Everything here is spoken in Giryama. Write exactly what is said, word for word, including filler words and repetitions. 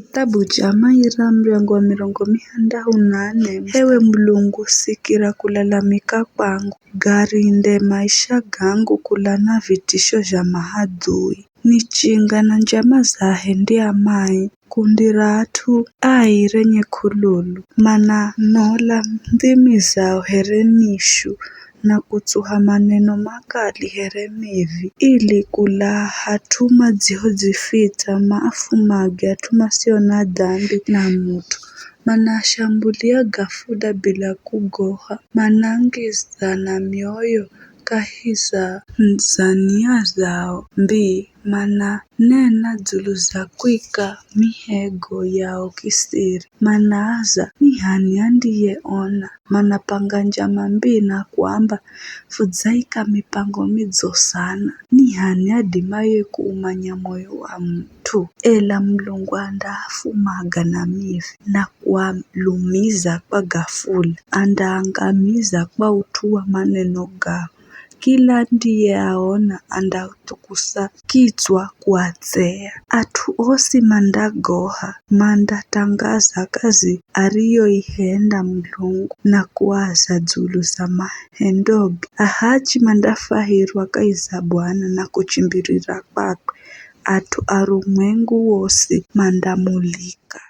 Kitabu cha Maira, muryango wa mirongo mihandahu na nane. Ewe Mulungu, sikira kulalamika kwangu, garinde maisha gangu kula na vitisho zha mahadhui. Nichinga na njama za ahendi a mai, kundi ra at'u ai renye k'ululu, mana nola ndhimi zao here mishu, na kutsuha maneno makali here mivi, ili kula hat'u madzihodzifitsa maafumage at'u masio na dambi na mut'u. Manaashambulia ghafula bila kugoha, manaangizana mioyo kahi za za nia zao mbii, mananena dzulu za kwika mihego yao kisiri. Manaaza, ni h'ani andiyeona? Manapanga njama mbii na kuamba, fudzaika mipango midzo sana. Ni h'ani adimaye kuumanya moyo wa mut'u? Ela Mulungu andaafumaga na mivi na kualumiza kwa ghafula. Andaangamiza kwa ut'u wa maneno gao. Kila andiyeaona andathukusa kitswa kuatseya. At'u osi mandagoha, mandatangaza kazi ariyoihenda Mulungu na kuaza dzulu za mahendoge. Ahachi mandafwahirwa kahi za Bwana na kuchimbirira kwakwe. At'u a urumwengu wosi mandamulika.